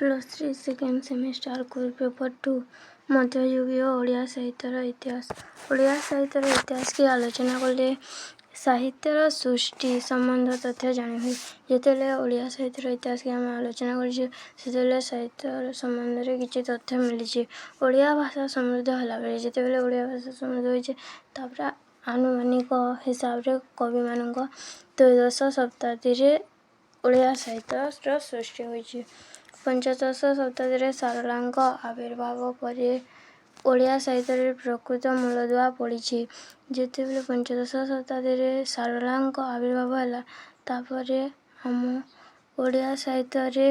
Plus three second semester core paper two, ମଧ୍ୟଯୁଗୀୟ ଓଡ଼ିଆ ସାହିତ୍ୟର ଇତିହାସ। ଓଡ଼ିଆ ସାହିତ୍ୟର ଇତିହାସକେ ଆଲୋଚନା କଲେ ସାହିତ୍ୟର ସୃଷ୍ଟି ସମ୍ବନ୍ଧ ତଥ୍ୟ ଜାଣି ହୁଏ। ଯେତେବେଳେ ଓଡ଼ିଆ ସାହିତ୍ୟର ଇତିହାସକେ ଆମେ ଆଲୋଚନା କରିଛୁ, ସେତେବେଳେ ସାହିତ୍ୟର ସମ୍ବନ୍ଧରେ କିଛି ତଥ୍ୟ ମିଳିଛି। ଓଡ଼ିଆ ଭାଷା ସମୃଦ୍ଧ ହେଲା ବେଳେ, ଯେତେବେଳେ ଓଡ଼ିଆ ଭାଷା ସମୃଦ୍ଧ ହୋଇଛି, ତାପରେ ଆନୁମାନିକ ହିସାବରେ କବିମାନଙ୍କ ତ୍ରୟୋଦଶ ଶତାବ୍ଦୀରେ ଓଡ଼ିଆ ସାହିତ୍ୟର ସୃଷ୍ଟି ହୋଇଛି। ପଞ୍ଚଦଶ ଶତାବ୍ଦୀରେ ସାରଳାଙ୍କ ଆବିର୍ଭାବ ପରେ ଓଡ଼ିଆ ସାହିତ୍ୟରେ ପ୍ରକୃତ ମୂଳଦୁଆ ପଡ଼ିଛି। ଯେତେବେଳେ ପଞ୍ଚଦଶ ଶତାବ୍ଦୀରେ ସାରଳାଙ୍କ ଆବିର୍ଭାବ ହେଲା, ତାପରେ ଆମ ଓଡ଼ିଆ ସାହିତ୍ୟରେ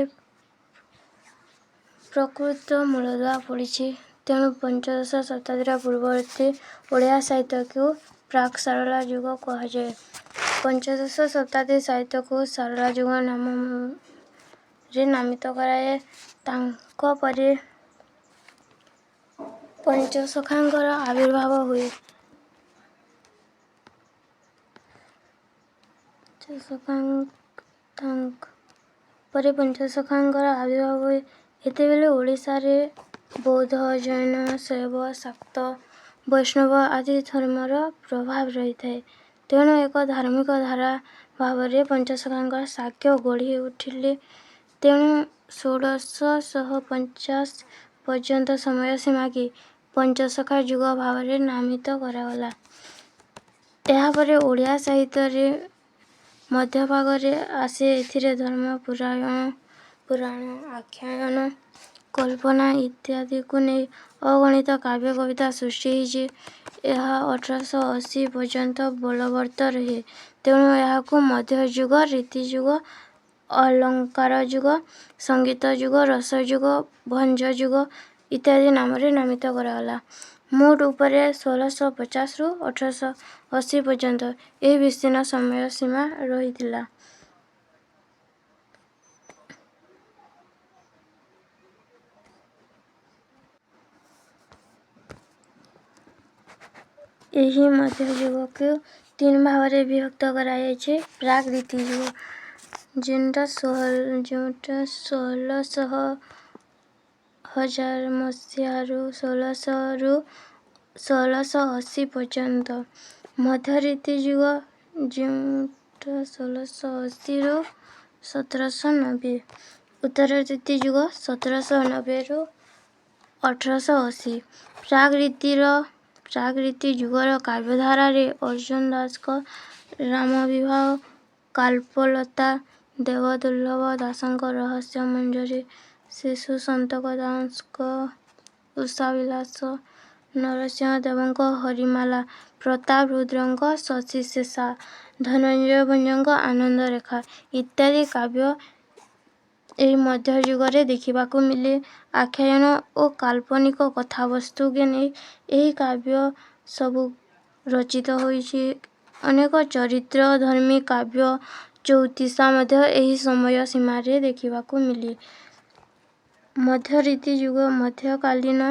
ପ୍ରକୃତ ମୂଳଦୁଆ ପଡ଼ିଛି। ତେଣୁ ପଞ୍ଚଦଶ ଶତାବ୍ଦୀର ପୂର୍ବବର୍ତ୍ତୀ ଓଡ଼ିଆ ସାହିତ୍ୟକୁ ପ୍ରାକ୍ ସାରଳା ଯୁଗ କୁହାଯାଏ। ପଞ୍ଚଦଶ ଶତାବ୍ଦୀ ସାହିତ୍ୟକୁ ସାରଳା ଯୁଗ ନାମରେ ନାମିତ କରାଯାଏ। ତାଙ୍କ ପରେ ପଞ୍ଚସଖାଙ୍କର ଆବିର୍ଭାବ ହୁଏ। ତାଙ୍କ ପରେ ପଞ୍ଚସଖାଙ୍କର ଆବିର୍ଭାବ ହୁଏ। ଏତେବେଳେ ଓଡ଼ିଶାରେ ବୌଦ୍ଧ, ଜୈନ, ଶୈବ, ଶାକ୍ତ, ବୈଷ୍ଣବ ଆଦି ଧର୍ମର ପ୍ରଭାବ ରହିଥାଏ। ତେଣୁ ଏକ ଧାର୍ମିକ ଧାରା ଭାବରେ ପଞ୍ଚସଖାଙ୍କର ସାକ୍ଷ୍ୟ ଗଢ଼ି ଉଠିଲେ। ତେଣୁ 1650 ପର୍ଯ୍ୟନ୍ତ ସମୟ ସୀମାକି ପଞ୍ଚସଖା ଯୁଗ ଭାବରେ ନାମିତ କରାଗଲା। ଏହାପରେ ଓଡ଼ିଆ ସାହିତ୍ୟରେ ମଧ୍ୟଭାଗରେ ଆସେ। ଏଥିରେ ଧର୍ମ, ପୁରାଣ, ଆଖ୍ୟାନ, କଳ୍ପନା ଇତ୍ୟାଦିକୁ ନେଇ ଅଗଣିତ କାବ୍ୟ କବିତା ସୃଷ୍ଟି ହେଇଛି। ଏହା 1880 ପର୍ଯ୍ୟନ୍ତ ବଳବର୍ତ୍ତ ରହେ। ତେଣୁ ଏହାକୁ ମଧ୍ୟଯୁଗ, ରୀତିଯୁଗ, ଅଳଙ୍କାର ଯୁଗ, ସଙ୍ଗୀତ ଯୁଗ, ରସଯୁଗ, ଭଞ୍ଜ ଯୁଗ ଇତ୍ୟାଦି ନାମରେ ନାମିତ କରାଗଲା। ମୋଟ ଉପରେ 1650ରୁ 1880 ପର୍ଯ୍ୟନ୍ତ ଏହି ବିସ୍ତୀର୍ଣ୍ଣ ସମୟ ସୀମା ରହିଥିଲା। ଏହି ମଧ୍ୟଯୁଗକୁ ତିନି ଭାଗରେ ବିଭକ୍ତ କରାଯାଇଛି। ପ୍ରାକ୍ ରୀତିଯୁଗ, ଯେଉଁଟା 1600 ହଜାର ମସିହାରୁ, 1600ରୁ 1680 ପର୍ଯ୍ୟନ୍ତ। ମଧ୍ୟରୀତି ଯୁଗ, ଯେଉଁଟା 1680ରୁ 1790। ଉତ୍ତର ରୀତି ଯୁଗ, 1790ରୁ 1880। ପ୍ରାକ୍ ରୀତି ଯୁଗର କାବ୍ୟଧାରାରେ ଅର୍ଜୁନ ଦାସଙ୍କ ରାମ ବିବାହ, କଳ୍ପଲତା, ଦେବଦୁର୍ଲ୍ଲଭ ଦାସଙ୍କ ରହସ୍ୟ ମଞ୍ଜରୀ, ଶିଶୁ ସନ୍ତକ ଦାସଙ୍କ ଉଷା ବିଳାସ, ନରସିଂହ ଦେବଙ୍କ ହରିମାଳା, ପ୍ରତାପ ରୁଦ୍ରଙ୍କ ଶଶିଶେଷା, ଧନଞ୍ଜୟ ଭଞ୍ଜଙ୍କ ଆନନ୍ଦରେଖା ଇତ୍ୟାଦି କାବ୍ୟ ଏହି ମଧ୍ୟଯୁଗରେ ଦେଖିବାକୁ ମିଳେ। ଆଖ୍ୟାନ ଓ କାଳ୍ପନିକ କଥାବସ୍ତୁକୁ ନେଇ ଏହି କାବ୍ୟ ସବୁ ରଚିତ ହୋଇଛି। ଅନେକ ଚରିତ୍ର ଧର୍ମୀ କାବ୍ୟ ଚଉତିଶା ମଧ୍ୟ ଏହି ସମୟ ସୀମାରେ ଦେଖିବାକୁ ମିଳେ। ମଧ୍ୟରୀତି ଯୁଗ, ମଧ୍ୟକାଳୀନ,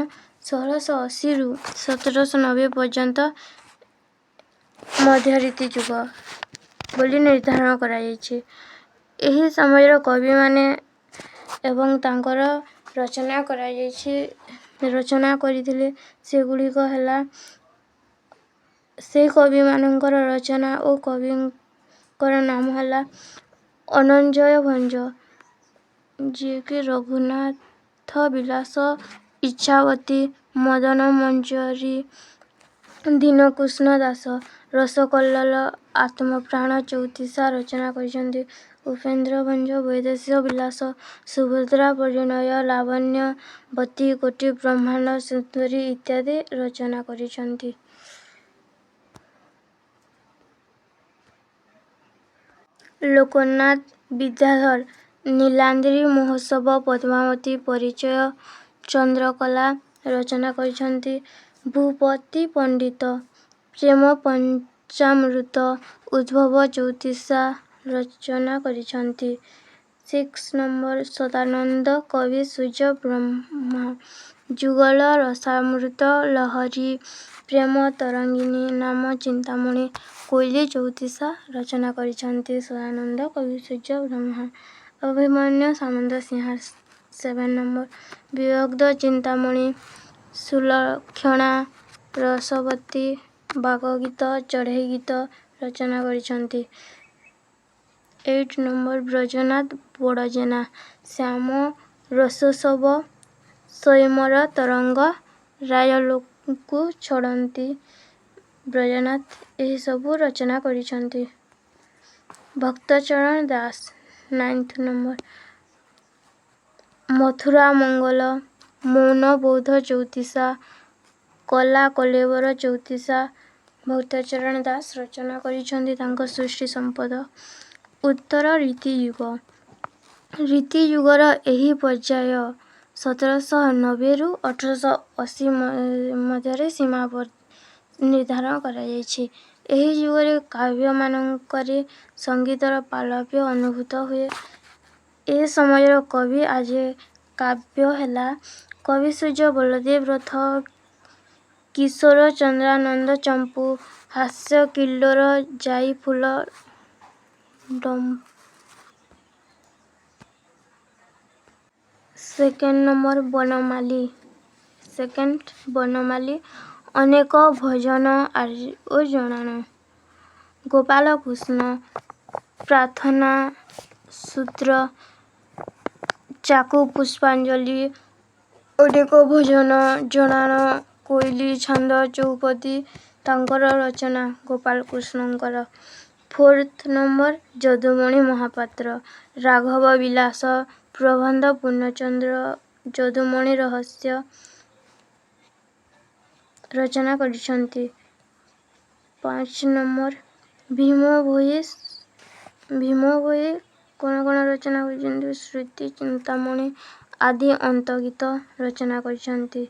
1680ରୁ 1790 ପର୍ଯ୍ୟନ୍ତ ମଧ୍ୟରୀତି ଯୁଗ ବୋଲି ନିର୍ଦ୍ଧାରଣ କରାଯାଇଛି। ଏହି ସମୟର କବିମାନେ ଏବଂ ତାଙ୍କର ରଚନା କରାଯାଇଛି, ରଚନା କରିଥିଲେ, ସେଗୁଡ଼ିକ ହେଲା, ସେଇ କବିମାନଙ୍କର ରଚନା ଓ କବିଙ୍କର ନାମ ହେଲା ଅନଞ୍ଜୟ ଭଞ୍ଜ, ଯିଏକି ରଘୁନାଥ ବିଳାସ, ଇଚ୍ଛାବତୀ, ମଦନ ମଞ୍ଜରୀ, ଦୀନକୃଷ୍ଣ ଦାସ ରସକଲ୍ଲୋଳ, ଆତ୍ମପ୍ରାଣ ଚଉତିଶା ରଚନା କରିଛନ୍ତି। ଉପେନ୍ଦ୍ର ଭଞ୍ଜ ବୈଦେହୀଶ ବିଳାସ, ସୁଭଦ୍ରା ପରିଣୟ, ଲାବଣ୍ୟବତୀ, କୋଟି ବ୍ରହ୍ମାଣ୍ଡ ସୁନ୍ଦରୀ ଇତ୍ୟାଦି ରଚନା କରିଛନ୍ତି। ଲୋକନାଥ ବିଦ୍ୟାଧର ନୀଳାଦ୍ରି ମହୋତ୍ସବ, ପଦ୍ମାବତୀ ପରିଚୟ, ଚନ୍ଦ୍ରକଳା ରଚନା କରିଛନ୍ତି। ଭୂପତି ପଣ୍ଡିତ ପ୍ରେମ ପଞ୍ଚାମୃତ, ଉଦ୍ଭବ ଚଉତିଶା ରଚନା କରିଛନ୍ତି। ସିକ୍ସ ନମ୍ବର, ସଦାନନ୍ଦ କବି ସୂର୍ଯ୍ୟ ବ୍ରହ୍ମା ଯୁଗଳ ରସାମୃତ ଲହରୀ, ପ୍ରେମ ତରଙ୍ଗିନୀ, ନାମ ଚିନ୍ତାମଣି, କୋଇଲି ଚଉତିଶା ରଚନା କରିଛନ୍ତି ସଦାନନ୍ଦ କବି ସୂର୍ଯ୍ୟ ବ୍ରହ୍ମା। ଅଭିମନ୍ୟୁ ସାମନ୍ତସିଂହାର 7 ନମ୍ବର ବିଭକ୍ତ ଚିନ୍ତାମଣି, ସୁଲକ୍ଷଣା, ରସବତୀ, ବାଘଗୀତ, ଚଢ଼େଇ ଗୀତ ରଚନା କରିଛନ୍ତି। 8 ନମ୍ବର ବ୍ରଜନାଥ ବଡ଼ଜେନା, ଶ୍ୟାମ ରସୋତ୍ସବ, ସୈମର ତରଙ୍ଗ, ରାୟଲୋକୁ ଛଡ଼ନ୍ତି, ବ୍ରଜନାଥ ଏହିସବୁ ରଚନା କରିଛନ୍ତି। Bhaktacharan Das, 9th number Mathura ମଙ୍ଗଳ, ମୌନବୋଧ ଚଉତିଶା, କଲା କଲେବର ଚଉତିଶା ଭକ୍ତଚରଣ ଦାସ ରଚନା କରିଛନ୍ତି ତାଙ୍କ ସୃଷ୍ଟି ସମ୍ପଦ। ଉତ୍ତର ରୀତିଯୁଗ। ରୀତିଯୁଗର ଏହି ପର୍ଯ୍ୟାୟ 1790ରୁ 1880 ମଧ୍ୟରେ ସୀମା ନିର୍ଦ୍ଧାରଣ କରାଯାଇଛି। ଏହି ଯୁଗରେ କାବ୍ୟମାନଙ୍କରେ ସଙ୍ଗୀତର ପ୍ରାବଲ୍ୟ ଅନୁଭୂତ ହୁଏ। ଏ ସମୟର କବି ଆଜେ କାବ୍ୟ ହେଲା କବିସୂର୍ଯ୍ୟ ବଳଦେବ ରଥ, କିଶୋର ଚନ୍ଦ୍ରାନନ୍ଦ ଚମ୍ପୂ, ହାସ୍ୟକିଲ୍ଲୋଳ, ଯାଇ ଫୁଲ, dump. 2nd number Banamali. 2nd Banamali, ଅନେକ ଭଜନ ଓ ଜଣାଣ। ଗୋପାଳକୃଷ୍ଣ, ପ୍ରାର୍ଥନା ସୂତ୍ର, ଚାକୁ ପୁଷ୍ପାଞ୍ଜଳି, ଅନେକ ଭଜନ ଜଣାଣ, କୋଇଲି ଛାନ୍ଦ, ଚଉପଦୀ ତାଙ୍କର ରଚନା, ଗୋପାଳକୃଷ୍ଣଙ୍କର। 4th number Jadumani Mohapatra, ରାଘବ ବିଳାସ, ପ୍ରବନ୍ଧ ପୂର୍ଣ୍ଣଚନ୍ଦ୍ର, ଯଦୁମଣି ରହସ୍ୟ ରଚନା କରିଛନ୍ତି। 5 ନମ୍ବର ଭୀମ ଭୋଇ। ଭୀମ ଭୋଇ କ'ଣ କ'ଣ ରଚନା କରିଛନ୍ତି? ଶ୍ରୁତି ଚିନ୍ତାମଣି, ଆଦି ଅନ୍ତଗୀତ ରଚନା କରିଛନ୍ତି।